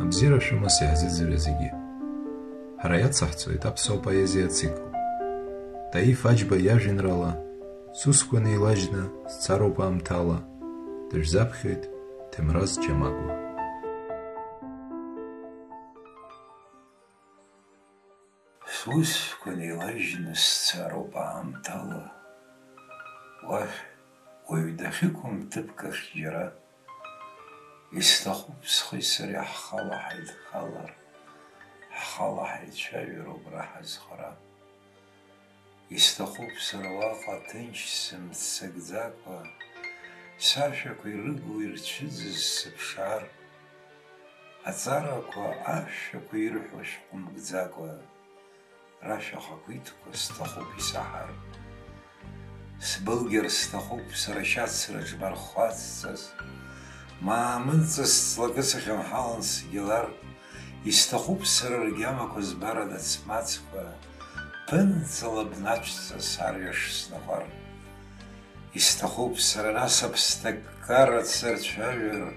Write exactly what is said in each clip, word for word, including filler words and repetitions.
Абзиара шәымаз иаҳзыӡырҩ зегьы. Ҳара иацаҳҵоит аԥсуа поезиа ацикл. Таиф Аџьба иажәеинраала, сусқәа неилажьны сцароуп аамҭала, дышәзаԥхьоит Ҭемраз Џьамагәа. Сусқәа неилажьны сцароуп аамҭала, уахь уаҩ дахьықәым ҭыԥк ахь џьара. Исҭахуп схи сареи ҳхала ҳаидхалар, ҳхала ҳаицәажәар убра ҳазхара. Исҭахуп сара уаҟа ҭынч сымццакӡакәа, сашәақәа ирыгу ирцәыӡыз сыԥшаар, аҵарақәа ашәақәа ирҳәо шәҟәымгӡакәа, рашәа ахақәиҭқәа сҭахуп исаҳар. Сбылгьар сҭахуп сара ашьацра џьбархәацҵас, маамынҵас ҵлакы сахьынҳалан сгьалар, исҭахуп сара ргьамақәа збарада цмацқәа, ԥынҵала бнацәҵас арҩаш снахәар. Исҭахуп сара нас аԥсҭаккара дсырцәажәар,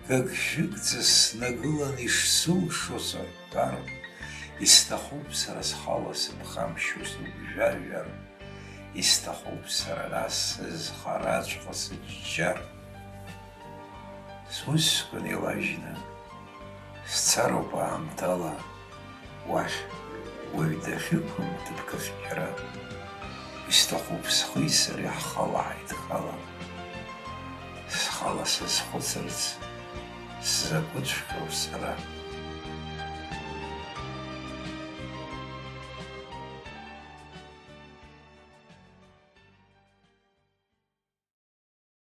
гыгшәыгӡа снагылан ишсылшо сырҳәар, исҭахуп сара схала сыԥхамшьо сыгәжәажәар, исҭахуп сара нас сызхараҵәҟьа сыҷҷар. Сусқәа неилажьны, сцароуп аамҭала уахь, уаҩ дахьықәым ҭыԥк ахь џьара. Исҭахуп схи сареи ҳхала ҳаидхалар, схала сазхәыцырц сзакәыҵәҟьоу сара.